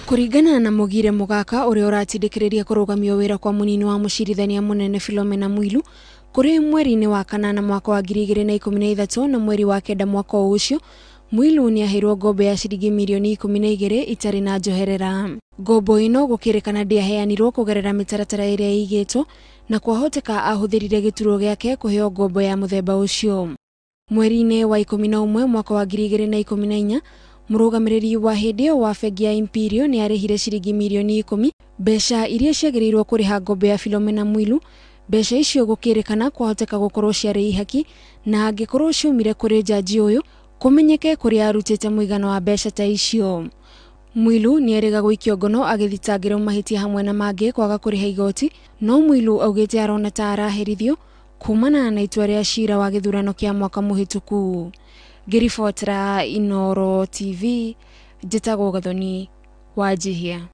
Kũringana na Mũgire Mũgaka ũrĩa ũratindĩkĩrĩria kũrũgamio wĩra kwa mũnini wa mũcirithania mũnene Philomena Mwilu kũrĩ mweri-inĩ wa kanana mwaka wa 2013 na mweri wa kenda mwaka o ũcio, Mwilu nĩaheirwo ngombo ya ciringi mirioni 12 itarĩ na njoherera. Ngombo ĩno gũkĩrĩkana ndĩaheanirwo kũgerera mĩtaratara ĩrĩa ĩigĩtwo na kwahoteka ahũthĩrire gĩturwa gĩake kũheo ngombo ya mũthemba ũcio. Mweri-inĩ wa 11 mwaka wa 2014 mũrũgamĩrĩri wa hĩndĩ ĩyo wa bengi ya Imperial nĩ arĩhire ciringi mirioni 10 mbeca iria ciagĩrĩirwo kũrĩha ngombo ya Philomena Mwilu. Mbeca icio gũkĩrĩkana kwahoteka gũkorwo ciarĩ ihaki na angĩkorwo ciumire kũrĩ njanji ũyũ kũmenyeke kũrĩa arutĩte mũigana wa mbeca ta icio. Mwilu nĩerĩga gũikio ngono agĩthitangĩrwo mahĩtia hamwe na mangĩ kwaga kũrĩha igoti, no Mwilu augĩte arona ta araherithio kumana na itua rĩa cira wa gĩthurano kĩa mwaka mũhĩtũku. Ngĩribotera Inooro TV, njĩtagwo Gathoni Wanjihia.